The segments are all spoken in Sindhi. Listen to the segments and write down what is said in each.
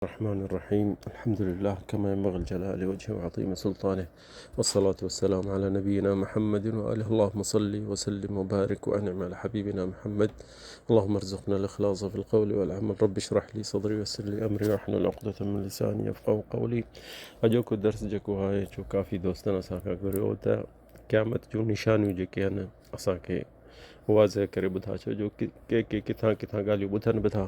الرحمن الرحيم. الحمد لله كما ينبغي الجلال وجهه وعظيم سلطانه، والصلاة والسلام على نبينا محمد وآله. اللهم صل وسلم وبارك وأنعم على حبيبنا محمد. اللهم ارزقنا الإخلاص في القول والعمل. رب اشرح لي صدري ويسر لي أمري واحلل عقدة من لساني يفقهوا قولي. اڄوڪو درس جيڪو آهي، جو ڪافي دوستن اسان کان گهريو ته قيامت جون نشانيون جيڪي آهن اسان کي واضح ڪري ٻڌا، ڇو جو ڪي ڪي ڪٿان ڪٿان ڳالهيون ٻڌن به ٿا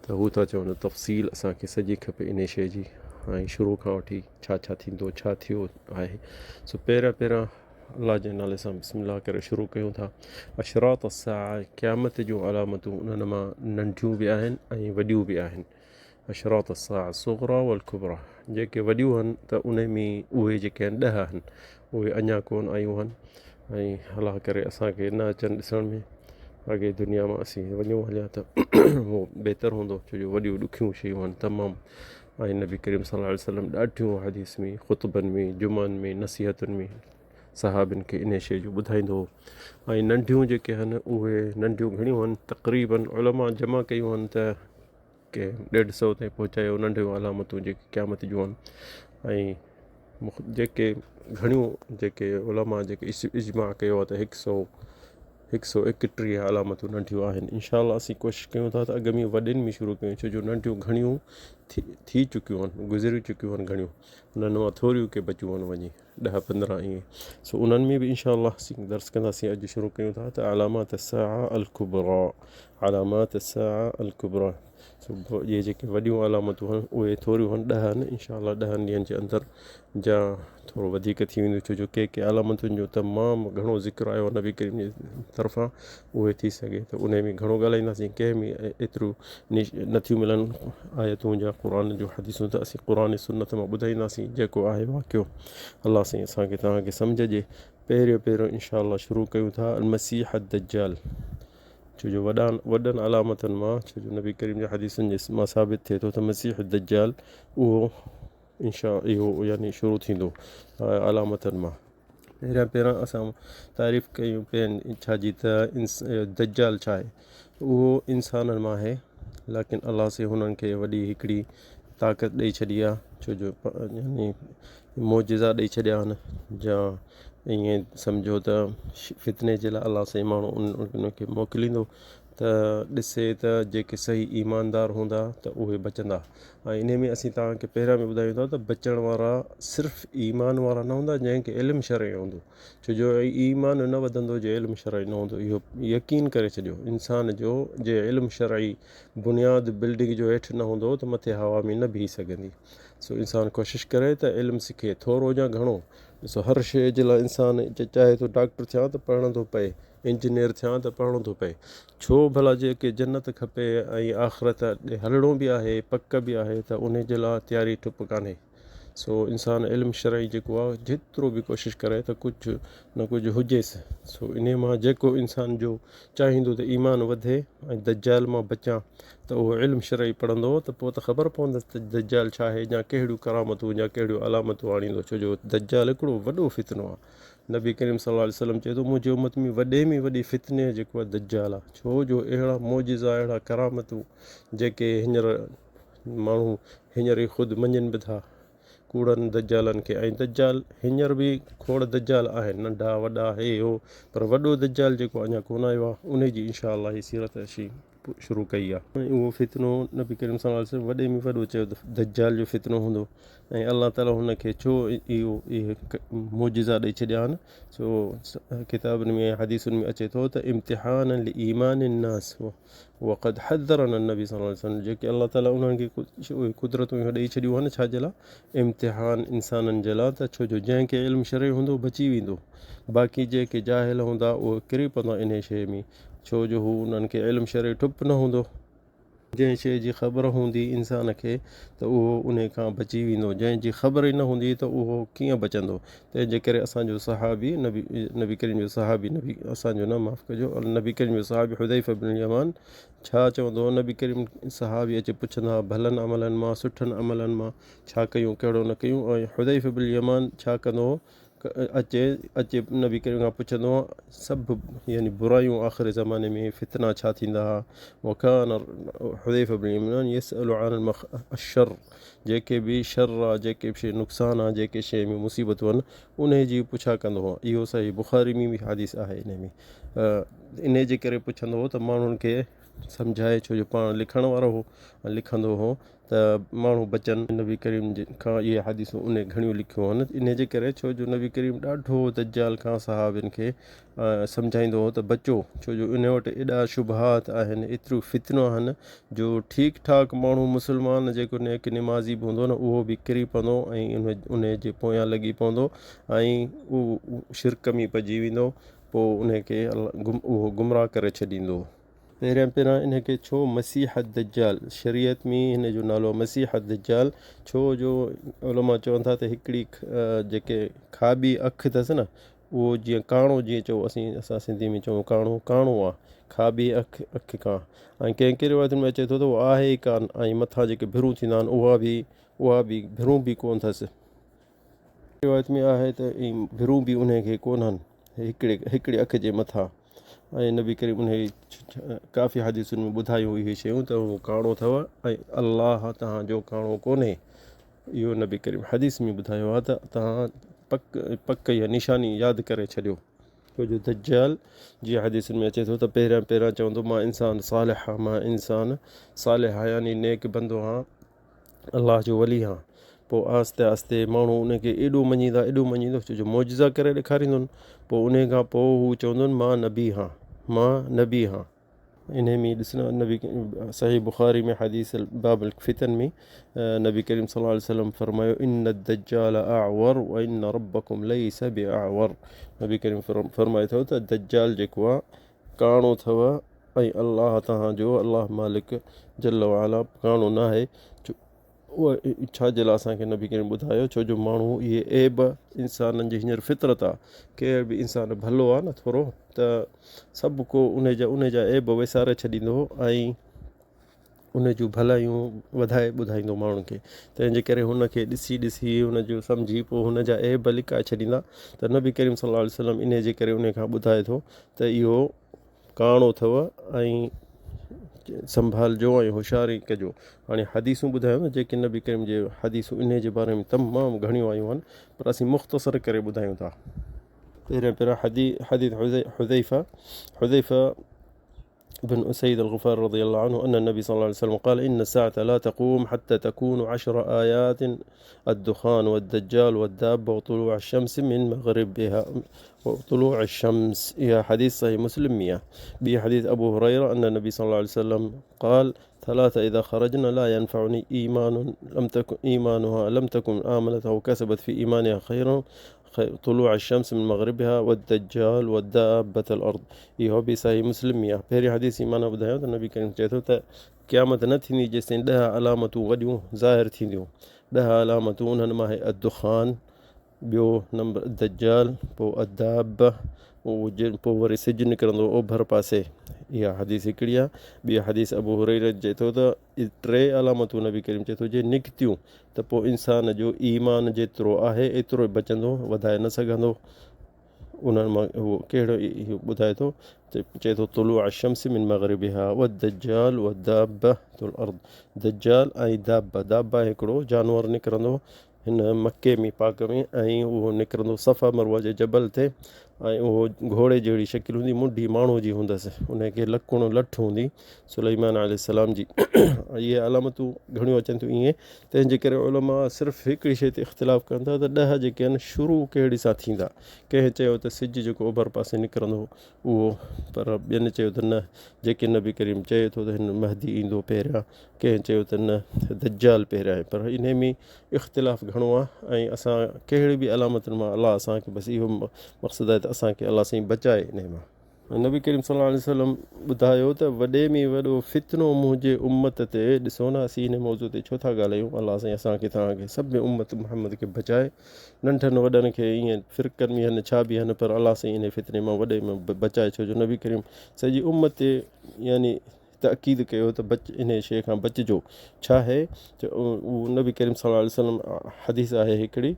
ته هو ٿا چون تفصيل اسان کي سڄي کپي انهي شيء جي ۽ شروع کان وٺي ڇا ڇا ٿيندو، ڇا ٿيو آهي. سو پهريان پهريان الله جي نالي سان بسم الله ڪري شروع ڪيون ٿا. اشراط الساعه، قيامت جون علامتون، انهن مان ننڍيون به آهن ۽ وڏيون به آهن. اشراط الساعه الصغرى والڪبرى، جيڪي وڏيون آهن ته انهي ۾ اهي جيڪي آهن 10 آهن، اهي اڃا ڪون آيون آهن ۽ الله ڪري اسان کي نه اچن ڏسڻ ۾. اڳي دنيا مان اسين وڃون هليا ته اهو بهتر هوندو، ڇو جو وڏيون ڏکيون شيون آهن تمام. ۽ نبي ڪريم صلي الله عليه وسلم ڏاڍيون حديث ۾، خطبن ۾، جمعن ۾، نصيحتن ۾ صحابين کي انهي شيء جو ٻڌائيندو هو. ۽ ننڍيون جيڪي آهن اهي ننڍيون گهڻيون آهن، تقريبن علماء جمع ڪيون آهن ته ڪي 150 تائين پهچايو ننڍيون علامتون جيڪي قيامت جون آهن. ۽ جيڪي گهڻيون جيڪي علماء جيڪي اجماع ڪيو آهي ته 131 علامتون ننڍيون آهن. انشاء الله اسين ڪوشش ڪيون ٿا ته اڳ ۾ وڏين ۾ شروع ڪيون، ڇو جو ننڍيون گهڻيون ٿي چڪيون آهن، گذري چڪيون آهن گهڻيون، انهن مان ٿوريون ڪي بچيون آهن وڃي 10 15 ائين. سو انهن ۾ به انشاء الله اسين درس ڪنداسين. اڄ شروع ڪيون ٿا ته علامات الساعه الڪبريٰ، علامات الساعه الڪبريٰ. سو اهي جيڪي وڏيون علامتون آهن اهي ٿوريون آهن، 10 آهن. انشاء الله 10 ڏينهن جي اندر جا ٿورو وڌيڪ ٿي ويندو، ڇو جو ڪي ڪي علامتن جو تمام گهڻو ذڪر آيو آهي نبي ڪريم جي طرفان، اهي ٿي سگهي ته انهي ۾ گهڻو ڳالهائينداسين. ڪنهن ۾ ايتريون نٿيون ملن آيتون جا قرآن جون حديثون ته اسين قرآن سنت مان ٻڌائينداسين جيڪو آهي واقعو. الله سائين اسان کي توهان کي سمجهه ڏي. پهريون پهريون انشاء الله شروع ڪيون ٿا المسيح الدجال، ڇو جو وڏن علامتن مان، ڇو جو نبي ڪريم جي حديثن جي مان ثابت ٿئي ٿو ته مسيح الدجال اهو انشاء اهو يعني شروع ٿيندو علامتن مان. پهريان پهريان اسان تعريف ڪيون پين ڇا جي ته دجال ڇا آهي. اهو انسانن مان آهي، ليڪن الله سي هنن کي وڏي هڪڙي طاقت ڏئي ڇڏي آهي، ڇو جو يعني معجزا ڏئي ڇڏيا آهن، جا ائين سمجهو ته فتني جي لاء الله سائين ماڻهو ان کي موڪليندو ته ڏسي ته جيڪي صحيح ايماندار هوندا ته اهي بچندا. ۽ انهي ۾ اسين توهان کي پهريان به ٻڌايون ٿا ته بچڻ وارا صرف ايمان وارا نه هوندا، جنهن کي علم شرعي هوندو، ڇو جو ايمان نه وڌندو جي علم شرعي نه هوندو. اهو يقين ڪري ڇڏيو، انسان جو جي علم شرعي بنياد بلڊنگ جو هيٺ نه هوندو ته مٿي هوا ۾ نه بيهي سگهندي. سو انسان ڪوشش ڪري ته علم سکي، ٿورو يا گهڻو. ڏسو هر شيء جي لاء انسان چاهي ٿو ڊاڪٽر ٿيان ته پڙهڻو ٿو پئي، انجنيئر ٿيان ته پڙهڻو ٿو پئي، ڇو ڀلا جيڪي جنت کپي ۽ آخرت ڏي هلڻو به آهي، پڪ به آهي ته انهي جي لاء تياري ٺپ ڪانهي. سو انسان علم شرعي جيڪو آهي جيترو به ڪوشش ڪري ته ڪجهه نه ڪجهه هجيس. سو انهي مان جيڪو انسان جو چاهيندو ته ايمان وڌي ۽ دجال مان بچان ته اهو علم شرعي پڙهندو ته پوء ته خبر پوندس ته دجال ڇا آهي يا ڪهڙيون ڪرامتون يا ڪهڙيون علامتون آڻيندو، ڇو جو دجال هڪڙو وڏو فتنو آهي. نبي ڪريم صلي الله عليه وسلم چئي ٿو منهنجي امت ۾ وڏي ۾ وڏي فتني جيڪو آهي دجال آهي، ڇو جو اهڙا معجزا اهڙا ڪرامتون جيڪي هينئر ماڻهو هينئر ئي خود مڃين به ٿا ڪوڙن دجالن کي. ۽ دجال هينئر به کوڙ دجال آهن، ننڍا وڏا هي هو، پر وڏو دجال جيڪو اڃا ڪونه آيو آهي، انهي جي انشاء الله هي سيرت اسين شروع ڪئي آهي. ۽ اهو فتنو نبي ڪريم صلي الله عليه وسلم وڏي ۾ وڏو چيو ته دجال جو فتنو هوندو. ۽ الله تعالي هن کي ڇو اهو اهي معجزا ڏئي ڇڏيا آهن؟ سو ڪتابن ۾ ۽ حديثن ۾ اچي ٿو ته امتحانا لايمان الناس وقد حذرنا النبي صلي الله عليه وسلم، جيڪي الله تعالي انهن کي اهي قدرتون اهي ڏئي ڇڏيون آهن ڇا جي لاء؟ امتحان انسانن جي لاء، ته ڇو جو جنهن کي علم شرعي هوندو بچي ويندو، باقي جيڪي جاهل هوندا اهي ڪري پوندا انهي شيء ۾، ڇو جو هو انهن کي علم شرعي ٺپ نه هوندو. جنهن شيء جي خبر هوندي انسان کي ته اهو انهي کان بچي ويندو، جنهن جي خبر ئي نه هوندي ته اهو ڪيئن بچندو. تنهن جي ڪري اسان جو صحابي نبي نبي ڪريم جو صحابي نبي اسان جو نه معاف ڪجو نبي ڪريم جو صحابي حذيفه بن اليمان ڇا چوندو هو؟ نبي ڪريم صحابي اچي پڇندا هئا ڀلن عملن مان سٺن عملن مان ڇا ڪيون ڪهڙو نه ڪيون، ۽ حذيفه بن اليمان ڇا ڪندو هو؟ اچي اچي نبي ڪريم کان پڇندو هو سڀ يعني برايون آخر زماني ۾ فتنا ڇا ٿيندا ها. وڪان حذيفه بن اليمان يسأل عن الشر، جيڪي به شر آ، جيڪي به شيء نقصان آ، جيڪي شيء ۾ مصيبتون آهن، انهي جي پڇا ڪندو هو. اهو صحيح بخاري ۾ به حديث آهي. انهي ۾ انهي جي ڪري پڇندو هو ته ماڻهن کي سمجهائي، ڇو جو پاڻ لکڻ وارو هو ۽ لکندو هو ته ماڻهو بچن. نبي ڪريم کان اهي حديثون انهي گهڻيون لکيون آهن، انهي جي ڪري ڇو جو نبي ڪريم ڏاڍو دجال کان صحابين کي سمجهائيندو هو ته بچو، ڇو جو انهي وٽ ايڏا شبهات آهن، ايتريون فتنو آهن جو ٺيڪ ٺاڪ ماڻهو مسلمان جيڪو نيڪ نمازي به هوندو نه اهو به ڪري پوندو ۽ انهي جي پويان لڳي پوندو ۽ اهو شرڪ ۾ پئجي ويندو، پوء انهي کي اهو گمراهه ڪري ڇڏيندو. پهريان پهريان انهي کي ڇو مسيح الدجال، شريعت ۾ هن جو نالو مسيح الدجال، ڇو جو علماء چون ٿا ته هڪڙي جيڪي کاٻي اک اٿس نه اهو جيئن ڪاڻو، جيئن چئون اسين، اسان سنڌي ۾ چئون ڪاڻو، ڪاڻو آ کاٻي اک اک کان، ۽ ڪنهن ڪنهن روايتن ۾ اچي ٿو ته اهو آهي ئي ڪانه، ۽ مٿان جيڪي ڀرون ٿيندا آهن اها به اها به ڀرون به ڪونه اٿس. روايت ۾ آهي ته ڀرون به انهي کي ڪونهن هڪڙي هڪڙي اک جي مٿان، ۽ نبي ڪريم انهي ڪافي حديثن ۾ ٻڌايون اهي شيون ته هو ڪاڻو اٿو ۽ الله توهان جو ڪاڻو ڪونهي. اهو نبي ڪريم حديث ۾ ٻڌايو آهي ته توهان پڪ پڪ اها نشاني ياد ڪري ڇڏيو. ڇو جو دجال جيئن حديثن ۾ اچي ٿو ته پهريان پهريان چوندو مان انسان صالح آهيان، مان انسان صالح آهيان يعني نيڪ بندو آهيان، الله جو ولي آهيان. پوء آهستي آهستي ماڻهو ان کي ايڏو مڃيندا ايڏو مڃيندا ڇو جو معجزا ڪري ڏيکاريندن. پوء ان کان پوء هو چوندن مان نبي آهيان، مان نبي آهيان. انهي ۾ ڏسنا نبي صحيح بخاري ۾ حديث باب الفتن ۾ نبي ڪريم صلي الله عليه وسلم فرمايو ان الدجال اعور وان ربكم ليس باعور. نبي ڪريم فرمائي ٿو ته دجال جيڪو آ ڪاڻو اٿو ۽ الله توهان جو الله مالڪ جل وعلا ڪاڻو ناهي. اهو ڇا جي لاء اسان کي نبي ڪريم ٻڌايو؟ ڇو جو ماڻهو اهي عيب انسانن جي هينئر فطرت آ، ڪير به انسان ڀلو آ نه ٿورو ته سڀ ڪو ان جا ان جا عيب وساري ڇڏيندو ۽ ان جون ڀلايون وڌائي ٻڌائيندو ماڻهن کي. تنهن جي ڪري هن کي ڏسي ڏسي هن جو سمجهي پوء هن جا عيب لڪائي ڇڏيندا. ته نبي ڪريم صلي الله عليه وسلم انهي جي ڪري انهي کان ٻڌائي ٿو ته اهو ڪاڻو اٿو ۽ سنڀالجو ۽ هوشياري ڪجو. هاڻي حديثون ٻڌايون نه جيڪي نبي ڪريم جي حديثون انهي جي باري ۾ تمام گهڻيون آيون آهن پر اسين مختصر ڪري ٻڌايون ٿا. پهريان پهريان حديث حذيفه حذيفه بن أسيد الغفار رضي الله عنه أن النبي صلى الله عليه وسلم قال إن الساعة لا تقوم حتى تكون 10 آيات الدخان والدجال والدابة وطلوع الشمس من مغربها وطلوع الشمس. اها حديث صحيح مسلم ۾ آهي. ٻي حديث ابو هريره ان النبي صلي الله عليه وسلم قال ثلاثة اذا خرجنا لا ينفعني ايمان لم تكن ايمانها لم تكن آمنت او كسبت في ايمانها خيرا طلوع الشمس من مغربها والدجال والدابة الارض. اهو به صحيح مسلم ۾ آهي. پهرين حديث جي معنيٰ ٻڌايو ته نبي ڪريم چئي ٿو ته قيامت نه ٿيندي جيستائين 10 علامتون وڏيون ظاهر ٿينديون. 10 علامتون انهن مان آهي الدخان، ٻيو نمبر دجال، پوء الدابة، پوء وري سج نڪرندو اوڀر پاسي. اها حديث هڪڙي آهي. ٻي حديث ابو هريره چئي ٿو ته 3 علامتون نبي ڪريم چئي ٿو جي نڪتيون ته پوء انسان جو ايمان جيترو آهي ايترو ئي بچندو، وڌائي نه سگهندو. انهن مان هو ڪهڙو اهو ٻڌائي ٿو ته چئي ٿو طلوع الشمس من مغربها والدجال والدابة الارض. دجال ۽ دابة، دابة هڪڙو جانور نڪرندو هن مڪي ۾ پاڪ ۾ ۽ اهو نڪرندو صفا مروه جي جبل تي ۽ اهو گهوڙي جهڙي شڪل هوندي، منڍي ماڻهو جي هوندس، ان کي لڪڻ لٺ هوندي سليمان عليه السلام جي. اهي علامتون گهڻيون اچن ٿيون ائين، تنهن جي ڪري علماء صرف هڪڙي شيء تي اختلاف ڪن ٿا ته 10 جيڪي آهن شروع ڪهڙي سان ٿيندا. ڪنهن چيو ته سج جيڪو اوڀر پاسي نڪرندو اهو، پر ٻين چيو ته نه، جيڪي نبي ڪريم چئي ٿو ته هن مهدي ايندو پهريان، ڪنهن چيو ته نه دجال پهريان آهي. پر انهي ۾ اختلاف گهڻو آهي ۽ اسان ڪهڙي به علامتن مان الله اسان کي بس اهو مقصد آهي ته اسان کي الله سائين بچائي انهي مان. نبي ڪريم صلي الله عليه وسلم ٻڌايو ته وڏي ۾ وڏو فتنو منهنجي امت تي، ڏسو نه اسين انهي موضوع تي ڇو ٿا ڳالهايون، الله سائين اسان کي توهان کي سڀ امت محمد کي بچائي، ننڍن وڏن کي ائين فرقن ۾ هن ڇا به هن، پر الله سائين انهي فتني مان وڏي ۾ بچائي، ڇو جو نبي ڪريم سڄي امت تي يعني تاڪيد ڪيو ته بچ انهي شيء کان بچجو. ڇا آهي ته اهو نبي ڪريم صلي الله عليه وسلم حديث آهي هڪڙي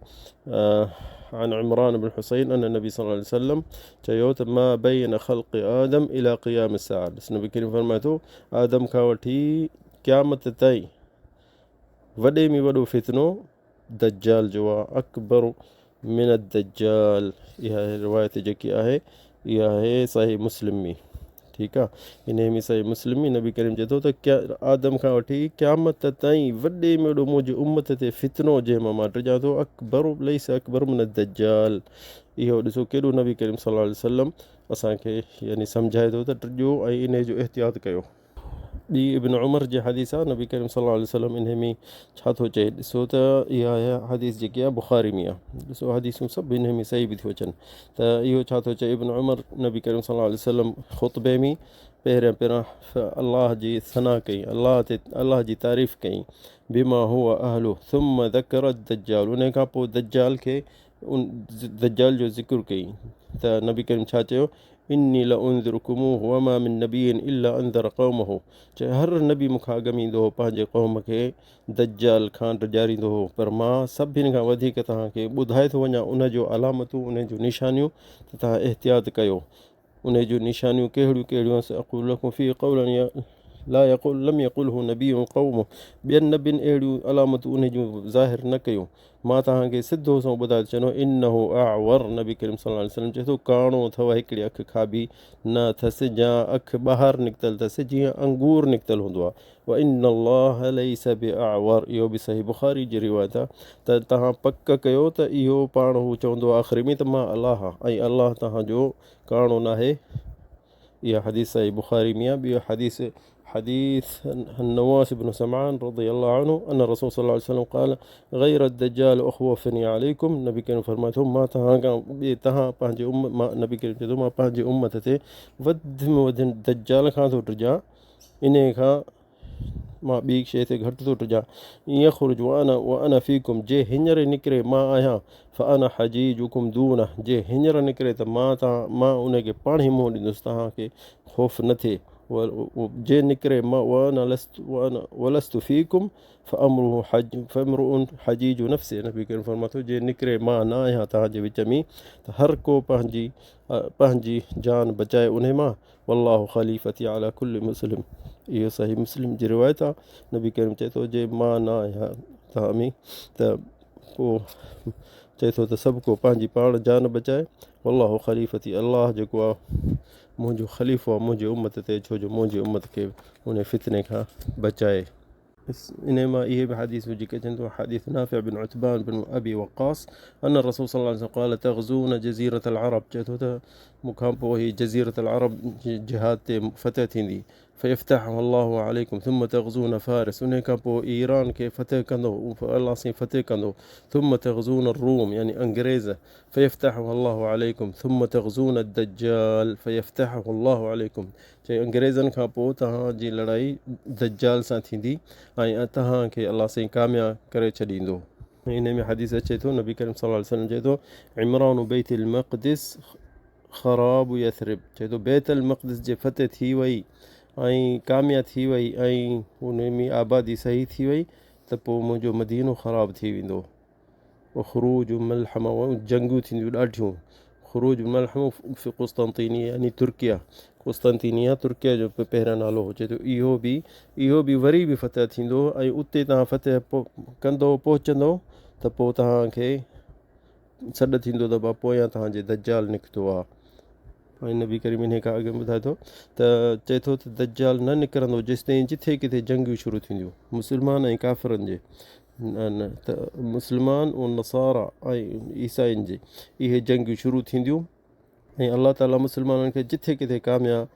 عن عمران بن حسين ان النبي صلي الله عليه وسلم چيو ته ما بين خلق آدم الى قيام الساعه ڏس نبي ڪريم فرمائي ٿو آدم کان وٺي قيامت تائين وڏي ۾ وڏو فتنو دجال جو آ اڪبر من الدجال اها روايت جيڪي آهي اها آهي صحيح مسلم ۾ ٺيڪ آ انهي ۾ صحيح مسلم ۾ نبي ڪريم چئي ٿو ته آدم کان وٺي قيامت تائين وڏي ۾ وڏو منهنجي امت تي فتنو جنهن مان مان ڊڄان ٿو اڪبر ليس اڪبر من الدجال اهو ڏسو ڪيڏو نبي ڪريم صلي الله عليه وسلم اسان کي يعني سمجهائي ٿو ته ڊڄو ۽ انهي جو احتياط ڪيو. ٻي ابن عمر جي حديث آ نبي ڪريم صلي الله عليه وسلم انهي ۾ ڇا ٿو چئي ڏسو ته اها حديث جيڪي آ بخاري ۾ آ ڏسو حديثون سڀ انهي ۾ صحيح به ٿيون اچن ته اهو ڇا ٿو چئي ابن عمر نبي ڪريم صلي الله عليه وسلم خطبي ۾ پهريان پهريان الله جي ثنا ڪئي الله تي الله جي تعريف ڪئي بما هو اهله ثم ذڪر الدجال انهي کان پوء دجال کي ان دجال جو ذڪر ڪئي ته نبي ڪريم ڇا چيو اني لانذرڪموه وما من نبي الا انذر قومه چي هر نبي مون کان اڳ ۾ ايندو هو پنهنجي قوم کي دجال کان ڊڄاريندو هو پر مان سڀني کان وڌيڪ توهان کي ٻڌائي ٿو وڃان ان جو علامتون ان جون نشانيون ته توهان احتياط ڪيو انهيء جون نشانيون ڪهڙيون ڪهڙيون سأقول لڪم فيه قولا لا يقول لم يقله نبي قومه ٻين نبين اهڙيون علامتون انهيء جون ظاهر نه ڪيون. مان توهان کي سڌو سنئون ٻڌائي ٿو ڇڏيان انه اعور نبي ڪريم صلي الله عليه وسلم چئي ٿو ڪاڻو اٿو هڪڙي اک کاٻي نه اٿس جا اک ٻاهر نڪتل اٿس جيئن انگور نڪتل هوندو آهي وان الله ليس باعور اهو به صحيح بخاري جي روايت آهي ته توهان پڪ ڪيو ته اهو پاڻ هو چوندو آخري ۾ ته مان الله آهيان ۽ الله توهان جو ڪاڻو ناهي اها حديث صحيح بخاري ۾ آهي ٻيو حديث حديث النواس بن سمعان رضي الله عنه ان الرسول صلى الله عليه وسلم قال غير الدجال اخوفني عليكم نبي ڪريم فرمائي ٿو مان توهان کان ٻئي توهان پنهنجي امت مان نبي ڪريم چئي ٿو مان پنهنجي امت تي وڌ ۾ وڌ دجال کان ٿو ڊڄان انهيء کان مان ٻي شيء تي گهٽ ٿو ڊڄان. ان يخرج وانا وانا فيڪم جي هينئر نڪري مان آهيان فانا حجيجڪم دونه جي هينئر نڪري ته مان توهان مان ان کي پاڻهي منهن ڏيندس توهان کي خوف نه ٿئي جي نڪري مان وانا لست وانا ولست فيڪم فامره حج فامرؤ حجيج نفسه نبي ڪريم فرمائي ٿو جي نڪري مان نه آهيان توهان جي وچ ۾ ته هر ڪو پنهنجي پنهنجي جان بچائي انهي مان والله خليفتي علي ڪل مسلم اهو صحيح مسلم جي روايت آ نبي ڪريم چئي ٿو جي مان نه آهيان توهان ۾ ته پوء چئي ٿو ته سڀ ڪو پنهنجي پاڻ جان بچائي والله خليفتي الله جيڪو آ منهنجو خليفو آ منهنجي امت تي ڇو جو منهنجي امت کي ان فتني کان بچائي. انهيء مان اهي به حديثون جيڪي اچن ٿيون حديث نافع بن عتبان بن ابي وقاص ان الرسول صلي الله عليه وسلم قال تغزون جزيرة العرب چئي ٿو ته مون کان پوء هي جزيرة العرب جهاد تي فتح ٿيندي فيفتحها الله عليكم ثم تغزون فارس انهيء کان پوء ايران کي فتح ڪندو الله سائين فتح ڪندو ثم تغزون الروم يعني انگريز فيفتحها الله عليكم ثم تغزون الدجال فيفتحه الله عليكم چي انگريزن کان پوء توهان جي لڙائي دجال سان ٿيندي ۽ توهان کي الله سائين ڪامياب ڪري ڇڏيندو. انهي ۾ حديث اچي ٿو نبي ڪريم صلي الله عليه وسلم چئي ٿو عمران بيت المقدس خراب يثرب چئي ٿو بيت المقدس جي فتح ٿي وئي ۽ ڪامياب ٿي وئي ۽ انهي ۾ آبادي صحيح ٿي وئي ته پوء منهنجو مدينو خراب ٿي ويندو. وخروج ملحمه جنگيون ٿينديون ڏاڍيون خروج ملحمه في قسطنطينيه يعني ترڪيه قسطنطينيه ترڪيه جو پهريان نالو هو چئي ٿو اهو به اهو به وري به فتح ٿيندو ۽ اتي توهان فتح ڪندو پهچندو ته پوء توهان کي سڏ ٿيندو ته با پويان توهان جي دجال نڪتو آ ۽ نبي ڪريم انهي کان اڳ ۾ ٻڌائي ٿو ته چئي ٿو ته دجال نه نڪرندو جيستائين جٿي ڪٿي جنگيون شروع ٿينديون مسلمان ۽ ڪافرن جي نه ته مسلمان و نصارا ۽ عيسائين جي اهي جنگيون شروع ٿينديون ۽ الله تعالي مسلمانن کي جٿي ڪٿي ڪامياب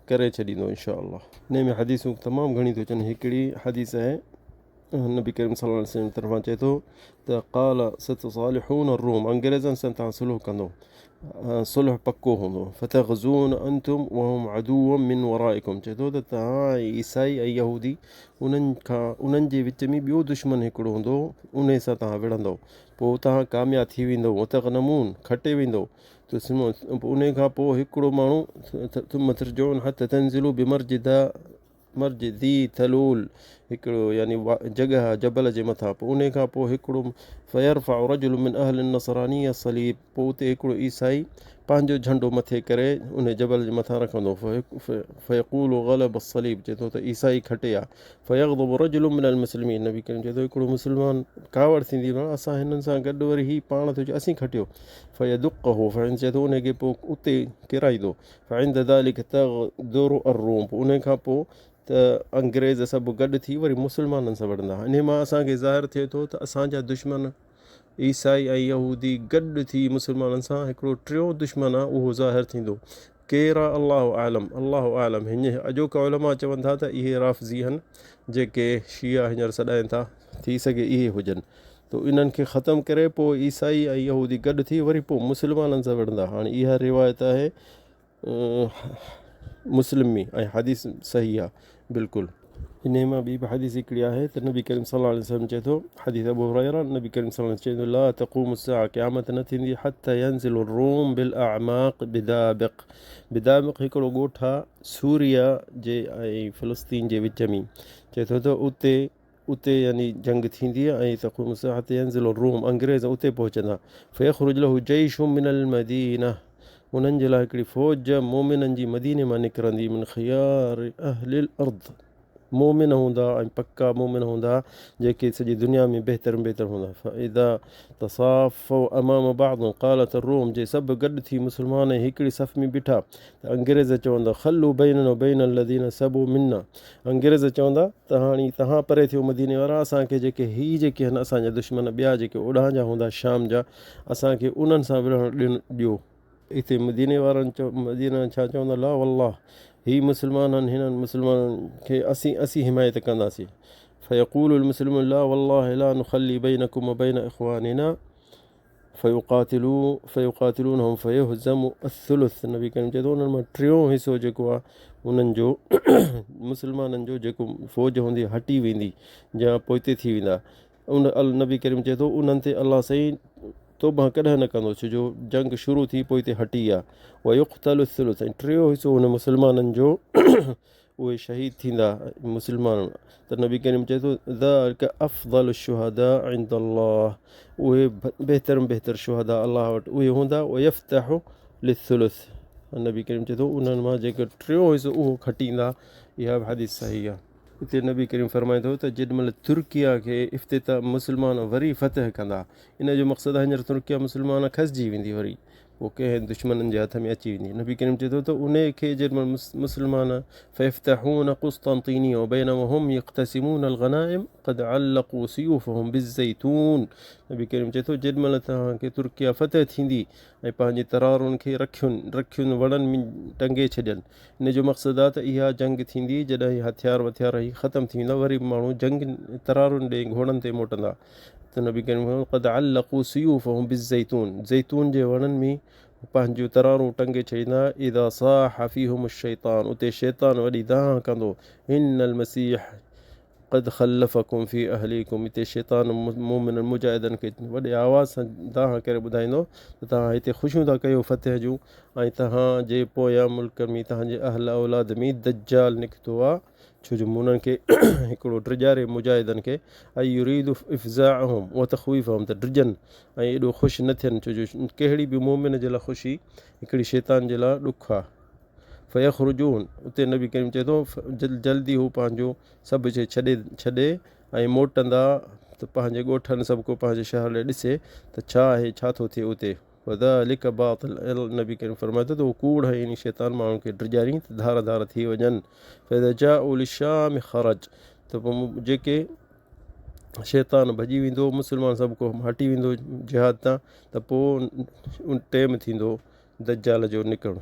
ڪري ڇڏيندو انشاء الله. انهي ۾ حديثون تمام گهڻيون ٿيون اچن هڪڙي حديث آهي نبي ڪريم صلي الله عليه وسلم طرفان چئي ٿو ته قال ستصالحون الروم انگريزن سان توهان صلح ڪندو صلح پڪو هوندو فتغزون انتم وهم عدو من ورائڪم چئي ٿو ته توهان ۽ عيسائي ۽ يهودي انهن کان انهن جي وچ ۾ ٻيو دشمن هڪڙو هوندو انهي سان توهان وڙهندو پوء توهان ڪامياب ٿي ويندو وتغنمون کٽي ويندو انهي کان پوء هڪڙو ماڻهو ثم ترجعون حتي تنزلوا بمرج مرج ذي ثلول هڪڙو يعني جڳهه آهي جبل جي مٿان پوء انهي کان پوء هڪڙو فيرفع رجل من اهل النصرانيه الصليب پوء اتي هڪڙو عيسائي پنهنجو جهنڊو مٿي ڪري انهي جبل جي مٿان رکندو فيقول غلب الصليب چئي ٿو ته عيسائي کٽي آ فيغضب رجل من المسلمين نبي ڪريم چئي ٿو هڪڙو مسلمان ڪاوڙ ٿيندي اسان هنن سان گڏ وري هي پاڻ ٿو چئي اسين کٽيو فيدقه فعن چئي ٿو انهي کي پوء اتي ڪيرائيندو فعند ذلك تغدر الروم پوء انهي کان پوء ته انگريز سڀ گڏ ٿي وري مسلمانن سان وڙهندا. انهي مان اسان کي ظاهر ٿئي ٿو ته اسان جا دشمن عيسائي ۽ يهودي گڏ ٿي مسلمانن سان هڪڙو ٽيون دشمن آ اهو ظاهر ٿيندو. ڪير آ الله اعلم الله اعلم هينئر اڄوڪا علماء چون ٿا ته اهي رافضي هن جيڪي شيعا هينئر سڏائين ٿا ٿي سگهي اهي هجن ته انهن کي ختم ڪري پوء عيسائي ۽ يهودي گڏ ٿي وري پوء مسلمانن سان وڙهندا. هاڻي اها روايت آهي مسلم ۾ ۽ حديث صحيح آ بلڪل. انهي مان ٻي به حديث هڪڙي آهي ته نبي ڪريم صلي الله عليه وسلم چئي ٿو حديث ابو هريره نبي ڪريم صلي الله عليه وسلم چئي ٿو لا تقوم الساعه قيامت نه ٿيندي حتي ينزل الروم بالاعماق بدابق بدابق هڪڙو ڳوٺ آ سوريا جي ۽ فلسطين جي وچ ۾ چئي ٿو ته اتي اتي يعني جنگ ٿيندي ۽ تقوم الساعه حتي ينزل الروم انگريز اتي پهچندا فيخرج له جيش من المدينه انهن جي لاء هڪڙي فوج مؤمنن جي مديني مان نڪرندي من خيار اهل الارض مؤمن هوندا ۽ پڪا مؤمن هوندا جيڪي سڄي دنيا ۾ بهتر ۾ بهتر هوندا فاذا تصافوا امام بعض قالت الروم جي سڀ گڏ ٿي مسلمان ۽ هڪڙي صف ۾ بيٺا ته انگريز چوندا خلو بيننا وبين الذين سبوا منا انگريز چوندا ته هاڻي توهان پري ٿيو مديني وارا اسان کي جيڪي هي جيڪي آهن اسان جا دشمن ٻيا جيڪي اوڏانهن جا هوندا شام جا اسان کي انهن سان وڙهڻ ڏيو. اتي مديني وارن چيو مديني وارن ڇا چوندا لا والله هي مسلمان آهن هنن مسلمانن کي اسين اسين حمايت ڪنداسين فيقول المسلمون لا والله لا نخلي بينكم وبين اخواننا فيقاتلو فيقاتلونهم فيهزم الثلث نبي ڪريم چئي ٿو انهن مان ٽيون حصو جيڪو آهي انهن جو مسلمانن جو جيڪو فوج هوندي هٽي ويندي يا پوئتي ٿي ويندا ان نبي ڪريم چئي ٿو انهن تي الله سائين توبه ڪڏهن نه ڪندو ڇو جو جنگ شروع ٿي پوئتي هٽي ويا ويقتل الثلث ۽ ٽيون حصو ان مسلمانن جو اهي شهيد ٿيندا مسلمان ته نبي ڪريم چئي ٿو ذلک افضل الشهداء عند الله اهي بهتر ۾ بهتر شهداء الله وٽ اهي هوندا ويفتح للثلث نبي ڪريم چئي ٿو انهن مان جيڪو ٽيون حصو اهو کٽيندا اها به حديث صحيح آهي اتي نبي ڪريم فرمائي ٿو ته جيڏي مهل ترڪيا کي افتتاح مسلمان وري فتح ڪندا ان جو مقصد آهي هينئر ترڪيا مسلمان کسجي ويندي وري پوء ڪنهن دشمنن جي هٿ ۾ اچي ويندي. نبي ڪريم چئي ٿو ته انهيء کي جيڏي مهل مسلمان فيفتحون قسطنطينيه وبينما هم يقتسمون الغنائم قد علقوا سيوفهم بالزيتون نبي ڪريم چئي ٿو جيڏي مهل توهان کي ترڪيا فتح ٿيندي ۽ پنهنجي ترارن کي رکين رکين وڻن ۾ ٽنگي ڇڏين ان جو مقصد آهي ته اها جنگ ٿيندي جڏهن هٿيار وٿيار هي ختم ٿي ويندا وري ماڻهو جنگ ترارن ڏي گهوڙن تي موٽندا ته نبي ڪريم فرمايو قد علقوا سيوفهم بالزيتون زيتون جي وڻن ۾ پنهنجون ترارون ٽنگي ڇڏيندا اذا صاح فيهم الشيطان اتي شيطان وڏي دانهن ڪندو ان المسيح قد خلفكم في اهليكم اتي شيطان مؤمنن مجاهدن کي وڏي آواز سان دانهن ڪري ٻڌائيندو ته توهان هتي خوشيون ٿا ڪيو فتح جون ۽ توهان جي پويان ملڪ ۾ توهان جي اهل اولاد ۾ دجال نڪتو آ ڇو جو انهن کي هڪڙو ڊڄاري مجاهدن کي اي يريد افزاعهم وتخويفهم ته ڊڄن ۽ ايڏو خوش نه ٿين ڇو جو ڪهڙي به مؤمن جي لاء خوشي هڪڙي شيطان جي لاء ڏک آ فيخرجون اتي نبي ڪريم چئي ٿو جلدي هو پنهنجو سڀ شي ڇڏي ڇڏي ۽ موٽندا ته پنهنجي ڳوٺن سڀ ڪو پنهنجي شهر ڏي ڏسي ته ڇا آهي ڇا ٿو ٿئي اتي وذلک باطل نبي ڪريم فرمائي ٿو ته اهو ڪوڙ آهي يعني شيطان ماڻهن کي ڊڄارين ته ڌار ڌار ٿي وڃن فاذا جاءوا للشام خرج ته پوء جيڪي شيطان ڀڄي ويندو مسلمان سڀ ڪو هٽي ويندو جهاد تان ته پوء ٽيم ٿيندو دجال جو نڪرڻ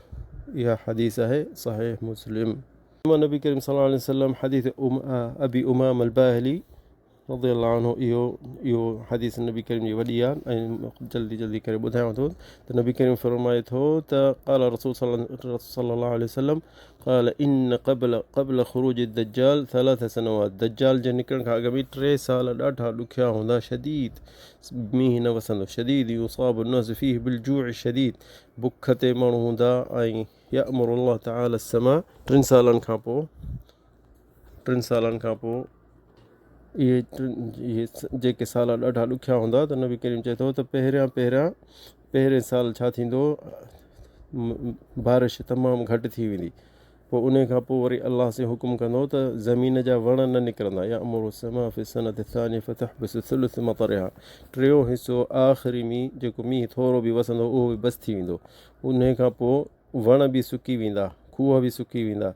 اها حديث آهي صحيح مسلم نبي ڪريم صلي الله عليه وسلم حديث ابي امام الباهلي رضي الله عنه اهو اهو حديث نبي ڪريم جي وڏي آهي ۽ جلدي جلدي ڪري ٻڌايان ٿو ته نبي ڪريم فرمائي ٿو ته قال رسول صلي الله عليه وسلم قال ان قبل قبل خروج الدجال ثلاث سنوات دجال جي نڪرڻ کان اڳ ۾ ٽي سال ڏاڍا ڏکيا هوندا شديد مينهن نه وسندو شديد يصاب الناس فيه بالجوع الشديد بک تي ماڻهو هوندا ۽ يأمر الله تعالى السماء ٽن سالن کان پوء ٽن سالن کان پوء اهي اهي جيڪي سال ڏاڍا ڏکيا هوندا ته نبي ڪريم چئي ٿو ته پهريان پهريان پهرين سال ڇا ٿيندو بارش تمام گهٽ ٿي ويندي پوء انهي کان پوء وري الله سائين حڪم ڪندو ته زمين جا وڻ نه نڪرندا يامر السماء في السنة الثانية فتحبس ثلث مطرها ٽيون حصو آخري مينهن جيڪو مينهن ٿورو به وسندو اهو به بس ٿي ويندو انهي کان پوء وڻ به سڪي ويندا کوهه به سڪي ويندا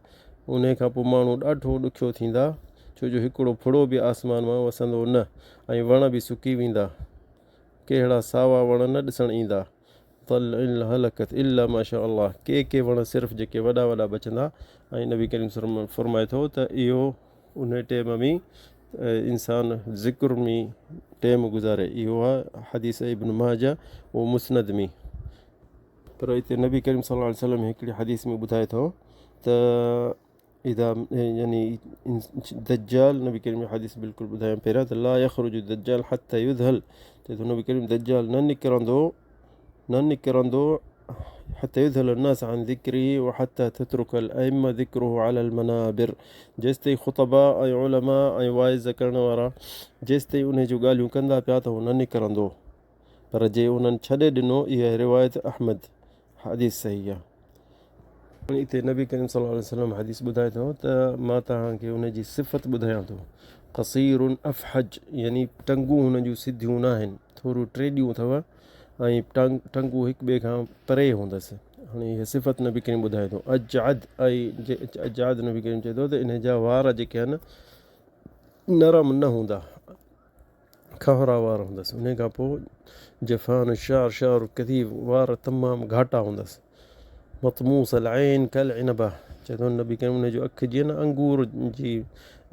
انهي کان پوء ماڻهو ڏاڍو ڏکيو ٿيندا ڇو جو هڪڙو ڦڙو به آسمان مان وسندو نه ۽ وڻ به سڪي ويندا ڪهڙا ساوا وڻ نه ڏسڻ ايندا طلع هلڪت الا ما شاء الله ڪي ڪي وڻ صرف جيڪي وڏا وڏا بچندا ۽ نبي ڪريم صلي الله فرمائي ٿو ته اهو ان ٽيم ۾ انسان ذڪر ۾ ٽيم گذاري اهو آهي حديث ابن ماجه او مسند ۾ پر اتي نبي ڪريم صلي الله عليه وسلم هڪڙي حديث ۾ ٻڌائي ٿو ته اذا يعني دجال نبي ڪريم حديث بلڪل ٻڌايم پهريان ته لا يخرج الدجال حتى يذهل چئي ٿو نبي ڪريم دجال نه نڪرندو نه نڪرندو حتى يذهل الناس عن ذڪره وحتى تترك الائمه ذڪره على المنابر جيستائين خطبا ۽ علماء ۽ واعظ ڪرڻ وارا جيستائين انهي جون ڳالهيون ڪندا پيا ته هو نه نڪرندو پر جي انهن ڇڏي ڏنو اها روايت احمد حديث صحيح آهي. هتي نبي ڪريم صلي الله عليه وسلم حديث ٻڌائي ٿو ته مان توهان کي ان جي صفت ٻڌايان ٿو قصير افحج يعني ٽنگون هن جون سڌيون نه آهن ٿورو ٽيڏيون اٿو ۽ ٽنگ ٽنگون هڪ ٻئي کان پري هوندس هاڻي هي صفت نبي ڪريم ٻڌائي ٿو اجعد ۽ اجعد نبي ڪريم چئي ٿو ته ان جا وار جيڪي آهن نرم نه هوندا کهرا وار هوندس انهي کان پوء جفان الشعر شعر الڪثيف وار تمام گهاٽا هوندس مطموس العين كالعنبه چئي ٿو نبي ڪريم ان جو اک جيئن نه انگور جي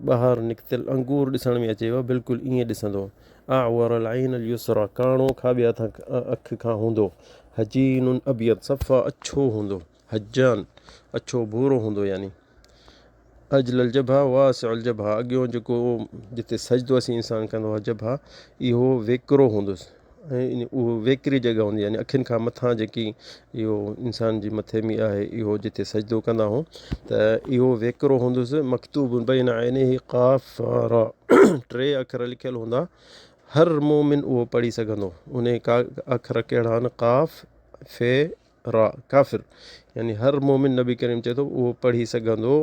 ٻاهر نڪتل انگور ڏسڻ ۾ اچيو بلڪل ائين ڏسندو اعور العين اليسرا ڪاڻو کاٻي هٿ اک کان هوندو هجين ابيض صفا اڇو هوندو هجان اڇو ڀورو هوندو يعني اجل الجبهه واسع الجبهه اڳيون جيڪو جتي سجدو اسين انسان ڪندو آهي جبهه اهو ويڪرو هوندس ۽ اهو ويڪري جڳهه هوندي يعني اکين کان مٿان جيڪي اهو انسان جي مٿي ۾ آهي اهو جتي سجدو ڪندا آهيون ته اهو ويڪرو هوندس مڪتوب بين عينيه قاف را ٽي اکر لکيل هوندا هر مومن اهو پڙهي سگهندو ان کا اکر ڪهڙا آهن قاف في را، ڪافر، يعني هر مؤمن نبي ڪريم چئي ٿو اهو پڙهي سگهندو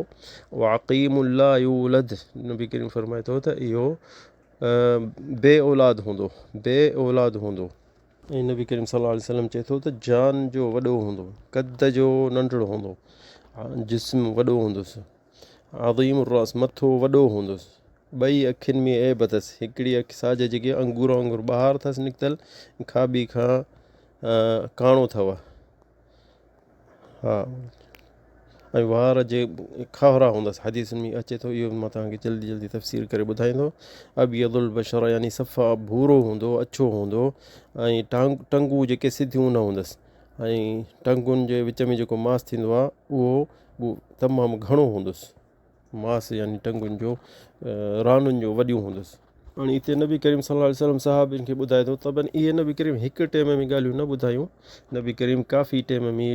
وعقيم لا يولد نبي ڪريم فرمائي ٿو ته اهو بي اولاد هوندو بي اولاد هوندو. ۽ نبي ڪريم صلي الله عليه وسلم چئي ٿو ته جان جو وڏو هوندو قد جو ننڍڙو هوندو جسم وڏو هوندس عظيم الراس مٿو وڏو هوندس ٻئي اکين ۾ عيب اٿس هڪڙي اک ساڄي جيڪي انگور وانگر ٻاهر اٿس نڪتل کاٻي کان ڪاڻو اٿو ها ۽ وار جي کاهرا هوندس حديثن ۾ اچي ٿو اهو مان توهان کي جلدي جلدي تفسير ڪري ٻڌائيندو ابيض البشر يعني صفا ڀورو هوندو اڇو هوندو ۽ ٽانگ ٽنگون جيڪي سڌيون نه هوندس ۽ ٽنگن جي وچ ۾ جيڪو ماس ٿيندو آهي اهو تمام گهڻو هوندس ماس يعني ٽنگن جو رانن جو وڏيون هوندس. هاڻي اتي نبي ڪريم صلي الله عليه وسلم صحابين کي ٻڌائي ٿو طبعا اهي نبي ڪريم هڪ ٽيم ۾ ڳالهيون نه ٻڌايون نبي ڪريم ڪافي ٽيم ۾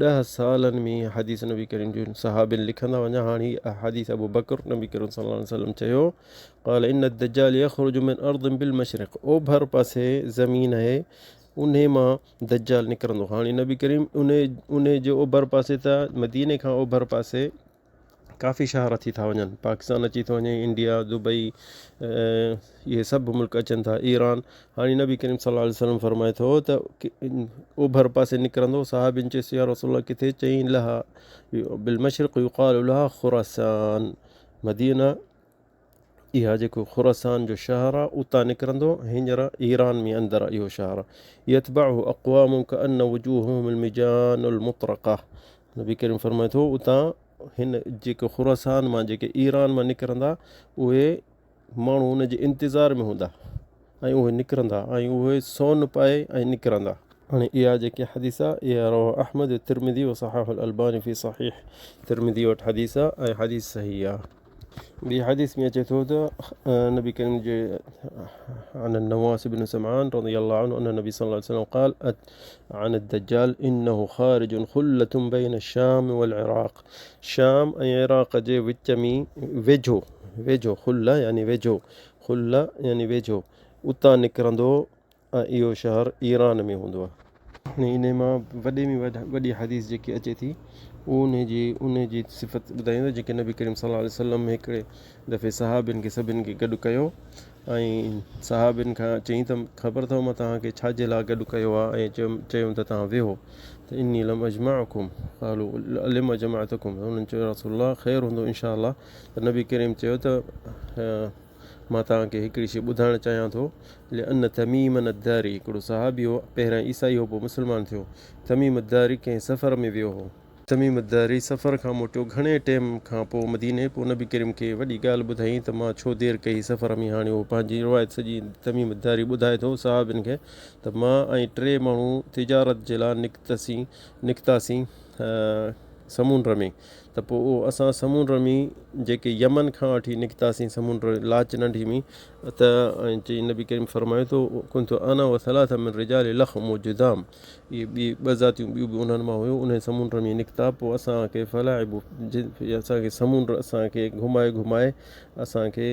ڏهه سالن ۾ حديث نبي ڪريم جون صحابين لکندا وڃا هاڻي حديث ابو بڪر نبي ڪريم صلي الله عليه وسلم چيو قال ان الدجال يخرج من ارض بالمشرق اوڀر پاسي زمين آهي انهي مان دجال نڪرندو هاڻي نبي ڪريم انهي انهي جي اوڀر پاسي ته مديني کان اوڀر پاسي ڪافي شهر اچي ٿا وڃن پاڪستان اچي ٿو وڃي انڊيا دبئي اهي سڀ ملڪ اچن ٿا ايران هاڻي نبي ڪريم صلي الله عليه وسلم فرمائي ٿو ته اوڀر پاسي نڪرندو صحابين چيس يا رسول الله ڪٿي چئين لها بالمشرق يقال لها خراسان مدينه اها جيڪو خراسان جو شهر آ اتان نڪرندو هينئر ايران ۾ اندر آ اهو شهر يتبعه اقوام ڪأن وجوههم المجان المطرقه نبي ڪريم فرمائي ٿو اتان هن جيڪو خراسان مان جيڪي ايران مان نڪرندا اهي ماڻهو ان جي انتظار ۾ هوندا ۽ اهي نڪرندا ۽ اهي سون پائي ۽ نڪرندا. هاڻي اها جيڪي حديث آ اها رواه احمد والترمذي وصححه الالباني في صحيح ترمذي وٽ حديث آ ۽ حديث صحيح آ. ٻي حديث ۾ اچي ٿو ته نبي ڪريم جي عن النواس بن سمعان رضي الله عنه ان النبي صلى الله عليه وسلم قال عن الدجال انه خارج خلة بين الشام والعراق شام ۽ عراق جي وچ ۾ ويجهو ويجهو خله يعني ويجهو خله يعني ويجهو اتان نڪرندو ۽ اهو شهر ايران ۾ هوندو آهي. ۽ انهي مان وڏي ۾ وڏي حديث جيڪي اچي ٿي اهو انهي جي انهي جي صفت ٻڌائيندو جيڪي نبي ڪريم صلي الله عليه وسلم هڪڙي دفعي صحابين کي سڀن کي گڏ ڪيو ۽ صحابين کان چيائين ته خبر اٿو مان توهان کي ڇا جي لاء گڏ ڪيو آهي ۽ چيم ته توهان ويهو ته اني لم اجمعڪم قالوا لم جمعتڪم انهن چيو رسول الله خير هوندو انشاء الله ته نبي ڪريم چيو ته مان توهان کي هڪڙي شيء ٻڌائڻ چاهيان ٿو، لأن تميما الداري، هڪڙو صحابي هو، پهريائين عيسائي هو پوء مسلمان ٿيو، تميم الداري ڪنهن سفر ۾ ويو هو. تميم الداري سفر کان موٽيو گهڻي ٽيم کان پوء مديني، پوء نبي ڪريم کي وڏي ڳالهه ٻڌايائين ته مان ڇو دير ڪئي سفر ۾ هاڻي اهو پنهنجي روايت سڄي تميم الداري ٻڌائي ٿو صحابين کي ته مان ۽ ٽي ماڻهو تجارت جي لاء نڪتسين نڪتاسين سمونڊ ۾ ته پوء اهو اسان سمونڊ ۾ جيڪي يمن کان وٺي نڪتاسين سمونڊ لاچ ننڍي ۾ ته ۽ چي نبي ڪريم فرمايو ته ڪنت انا و ثلاثه من رجال لخم و جذام اهي ٻي ٻه ذاتيون ٻيون به انهن مان هيون انهي سمونڊ ۾ نڪتا پوء اسان کي فلاعب اسان کي سمونڊ اسان کي گهمائي گهمائي اسان کي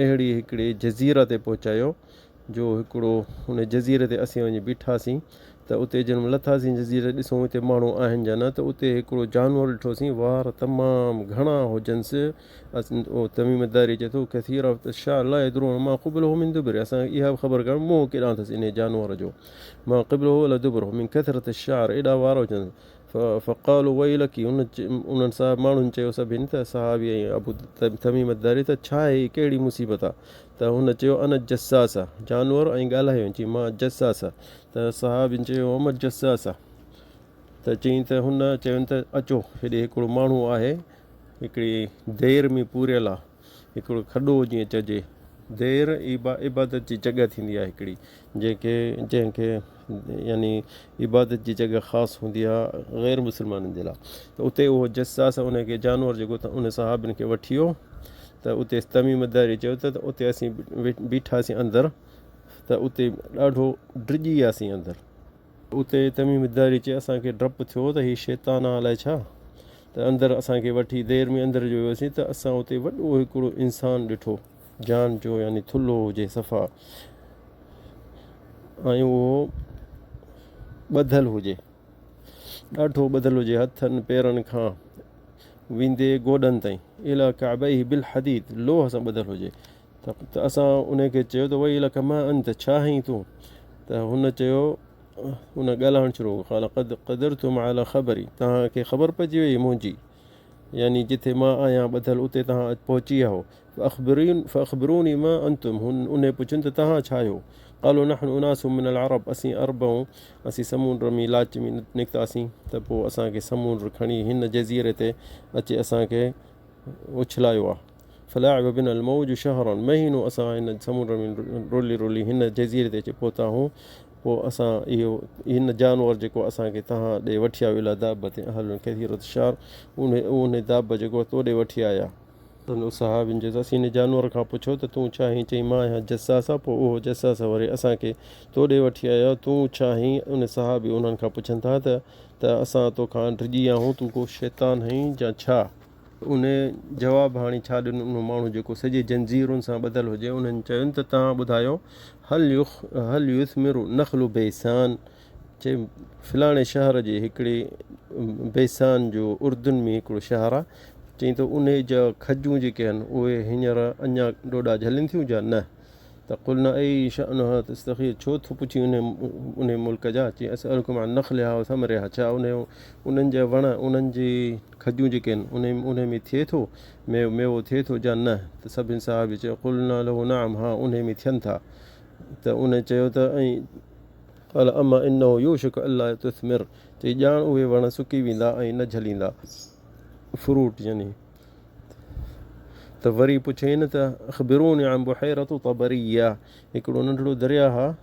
اهڙي هڪڙي جزيره تي پهچايو جو هڪڙو ان جزيري تي اسين وڃي بيٺاسين ته اتي جنھن مھل لٿاسين جزيري تي ڏسون اتي ماڻھو آھن يا نه ته اتي ھڪڙو جانور ڏٺوسين وار تمام گھڻا ھجنس اھو تميم الداري چئي ٿو ڪثير الشعر لا يدرون ما قبله من دبره اسان کي اھا به خبر ڪانه منھن ڪيڏانھن اٿس انھي جانور جو ما قبله ولا دبره من ڪثرت الشعر ايڏا وار ھجنس فقالوا ويلڪ انهن صاحب ماڻهن چيو سڀني ته صحابي ۽ ابو تميم الداري ته ڇا آهي هي ڪهڙي مصيبت آ ته هن چيو انا الجساسه جانور ۽ ڳالهايو چي مان جساسه ته صحابين چيو وما الجساسه ته چيائين ته هن چيو ته اچو هيڏي هڪڙو ماڻهو آهي هڪڙي دير ۾ پوريل آ هڪڙو کڏو جيئن چئجي دير عبادت جي جڳهه ٿيندي آهي هڪڙي جنهن کي جنهن کي يعني عبادت جي جڳهه خاص هوندي آهي غير مسلمانن جي لاء ته اتي اهو جساس ان کي جانور جيڪو ان صحابين کي وٺي ويو ته اتي تميم الداري چيو ته اتي اسين بيٺاسين اندر ته اتي ڏاڍو ڊڄي وياسين اندر اتي تميم الداري چي اسان کي ڊپ ٿيو ته هي شيطان آ الائي ڇا ته اندر اسان کي وٺي دير ۾ اندر جو ويوسين ته اسان اتي وڏو هڪڙو انسان ڏٺو جان جو يعني ٿلهو هجي صفا ۽ اهو ٻڌل هجي ڏاڍو ٻڌل هجي هٿن پيرن کان ويندي گوڏن تائين الى ڪعبيه بالحديد لوهه سان ٻڌل هجي ته اسان ان کي چيو ته ويلک ما انت ڇا آهين تون ته هن چيو ان ڳالهائڻ شروع قال قد قدرتم على خبري توهان کي خبر پئجي وئي منهنجي يعني جتي مان آهيان ٻڌل اتي توهان پهچي ويا آهيو فاخبرين فاخبروني ما انتم هن انهي پڇن ته توهان ڇا آهيو قالوا نحن اناس من العرب اسين عرب آهيون اسين سمونڊ ۾ لاچ ۾ نڪتاسين ته پوء اسان کي سمونڊ کڻي هن جزيري تي اچي اسان کي اڇلايو آهي فلعب بنا الموج شهرا مهينو اسان هن سمنڊ ۾ رلي رلي هن جزيري تي اچي پهتا آهيون پوء اسان اهو هن جانور جيڪو اسان کي توهان ڏي وٺي آيو الى دابة اهل كثيرة الشعر ان دابة جيڪو تو ڏي وٺي آيا. صحابين چيو ته اسين هن جانور کان پڇيو ته تون ڇا آهين؟ چيائين مان آهيان جساسه پوء اهو جساسه وري اسان کي تو ڏي وٺي آيو تون ڇا آهين؟ ان صحابي انهن کان پڇن ٿا ته ته اسان توکان ڊڄي ويا آهيون تون ڪو شيطان آهين يا ڇا؟ ان جواب هاڻي ڇا ڏنو انهو ماڻهو جيڪو سڄي جنجيرن سان ٻڌل هجي انهن چين ته توهان ٻڌايو هل هل يثمر نخل بيسان چي فلاڻي شهر جي هڪڙي بيسان جو اردن ۾ هڪڙو شهر آهي چئين ته انهي جا کجون جيڪي آهن اهي هينئر اڃا ڏوڏا جهلين ٿيون يا نه ته قلنا اي شأنها تستخير ڇو ٿو پڇين انهي انهي ملڪ جا چي اسألڪم عن نخلها وثمرها ڇا انهي انهن جا وڻ انهن جي کجون جيڪي آهن انهي انهي ۾ ٿئي ٿو ميو ميوو ٿئي ٿو جا نه ته سڀن صحابي چيو قلنا له نعم ها انهي ۾ ٿين ٿا ته انهي چيو ته ۽ قال اما انه يوشڪ الا تثمر چي ڄاڻ اهي وڻ سڪي ويندا ۽ نه جهليندا فروٽ يعني ته وري پڇين ته اخبروني عن بحيرة طبريه هڪڙو ننڍڙو درياهه آ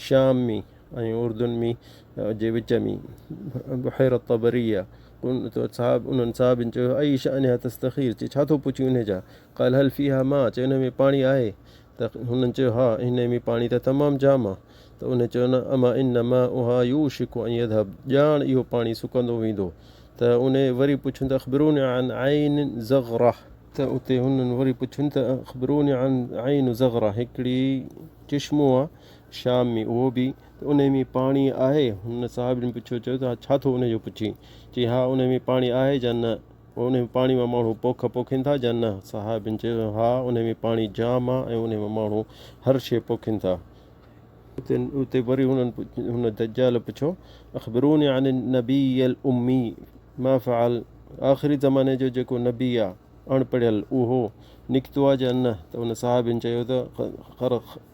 شام ۾ ۽ اردن ۾ جي وچ ۾ بحيرة طبريه صاحب انهن صحابين چيو اي شأنها تستخير چي ڇا ٿو پڇين انهي جا قال هل فيها ماء چي انهي ۾ پاڻي آهي ته هنن چيو ها انهي ۾ پاڻي ته تمام جام آ ته انهي چيو نه اما ان ماءها يوشڪ ان يذهب ڄاڻ اهو پاڻي سڪندو ويندو ته انهي وري پڇيو ته اخبروني عن عين زغره. ته اتي هنن وري پڇين ته اخبروني عن عين زغره هڪڙي چشمو آ شام ۾ اهو به ته انهي ۾ پاڻي آهي؟ هن صحابين پڇيو چيو ته ڇا ٿو انهي جو پڇين؟ چيائين ها انهي ۾ پاڻي آهي جا نه؟ انهي پاڻي مان ماڻهو پوک پوکين ٿا جا نه؟ صحابين چيو ها انهي ۾ پاڻي جام آ ۽ انهي مان ماڻهو هر شيء پوکين ٿا. اتي وري هنن هن دجال پڇيو اخبروني عن النبي الامي ما فعل آخري زماني جو جيڪو نبي آ اڻ پڙهيل اهو نڪتو آ جا نه؟ ته ان صحابين چيو ته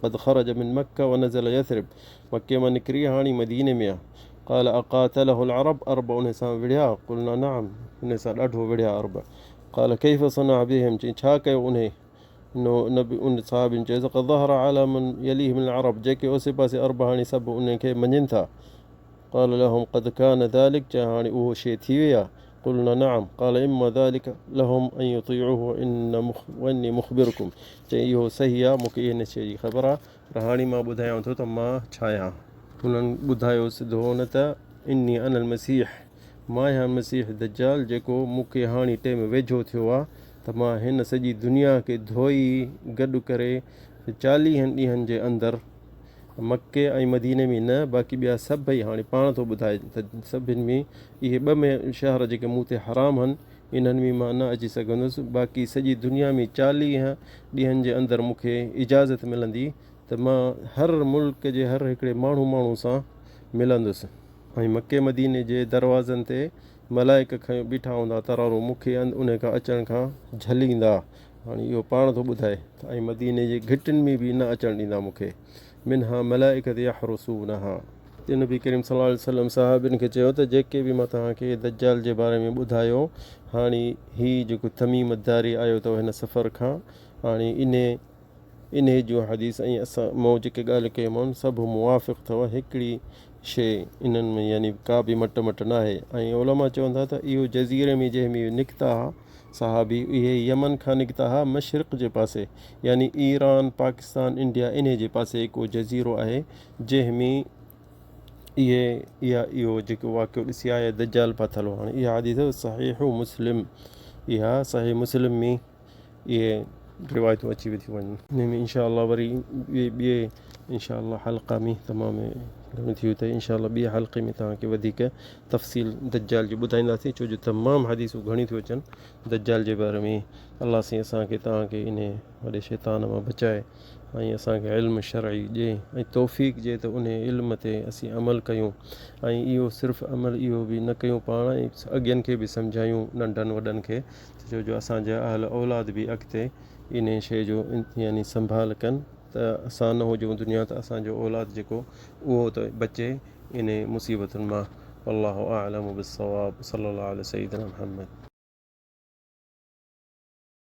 قد خرج من مڪه ونزل يثرب مڪي مان نڪري هاڻي مديني ۾ آ. قال اقاتله العرب عرب ان سان وڙهيا؟ قلنا نعم ان سان ڏاڍو وڙهيا عرب. قال ڪيف صنع بهم چيائين ڇا ڪيو انهي؟ نبي ان صحابين چيو ته قد ظهر علي من يليه من العرب جيڪي اوسي پاسي عرب هاڻي سڀ انهي کي مڃين ٿا. قال لهم قد ڪان ذلڪ چيائين هاڻي اهو شيء ٿي وئي آ؟ قلنا نعم قال اما ذلڪ لهم ان يطيعوه واني مخبرڪم چيائين اهو صحيح آ مون کي ان شيء جي خبر آ پر هاڻي مان ٻڌايان ٿو ته مان ڇا آهيان. انهن ٻڌايو سڌو نه ته اني انا المسيح مان آهيان مسيح دجال جيڪو مون کي هاڻي ٽيم ويجهو ٿيو آ ته مان هن سڄي دنيا کي ڌوئي گڏ ڪري چاليهن ڏينهن جي اندر مڪي ۽ مديني ۾ نه باقي ٻيا سڀئي هاڻي پاڻ ٿو ٻڌائي ته سڀن ۾ اهي ٻه شهر جيڪي مون تي حرام هن انهن ۾ مان نه اچي سگهندس باقي سڄي دنيا ۾ 40 ڏينهن جي اندر مون کي اجازت ملندي ته مان هر ملڪ جي هر هڪڙي ماڻهو ماڻهو سان ملندس. ۽ مڪي مديني جي دروازن تي ملائڪ کنيو بيٺا هوندا ترارون مون کي انهي کان اچڻ کان جهليندا. هاڻي اهو پاڻ ٿو ٻڌائي ته ۽ مديني جي گهٽين ۾ به نه اچڻ ڏيندا مون کي. منها ملائڪة يحرسونها. اتي نبي ڪريم صلي الله عليه وسلم صحابين کي چيو ته جيڪي به مان توهان کي دجال جي باري ۾ ٻڌايو هاڻي هي جيڪو تميم الداري آيو اٿو هن سفر کان هاڻي انهي انهي جون حديث ۽ اسان مون جيڪي ڳالهيون ڪيون آهن سڀ موافق اٿو هڪڙي شيء انهن ۾ يعني ڪا به مٽ مٽ ناهي ۽ علماء چون ٿا ته اهو جزيري ۾ جنهن ۾ نڪتا ها صحابي اهي يمن کان نڪتا ها مشرق جي پاسي يعني ايران پاڪستان انڊيا انهي جي پاسي هڪ جزيرو آهي جنهن ۾ اهي اها اهو جيڪو واقعو ڏسي آيا دجال ڦاٿل هو هاڻي اها حديث صحيح مسلم اها صحيح مسلم ۾ اهي روايتون اچي ٿيون وڃن. انهي ۾ انشاء الله وري ٻي ٻي انشاء الله حلقه ۾ تمام گهڻو ٿي ويو ته انشاء الله ٻي حلقي ۾ توهان کي وڌيڪ تفصيل دجال جو ٻڌائينداسين ڇو جو تمام حديثون گهڻيون ٿيون اچن دجال جي باري ۾ الله سائين اسان کي توهان کي انهي وڏي شيطان مان بچائي ۽ اسان کي علم شرعي ڏي ۽ توفيق ڏي ته انهي علم تي اسين عمل ڪيون ۽ اهو صرف عمل اهو به نه ڪيون پاڻ ۽ اڳين کي به سمجهايون ننڍن وڏن کي ڇو جو اسان جا اهل اولاد به اڳتي انهي شيء جو يعني سنڀال ڪن ته اسان نه هجون دنيا ته اسان جو اولاد جيڪو اهو ته بچي انهي مصيبتن مان والله اعلم بالصواب صلي الله علي سيدنا محمد.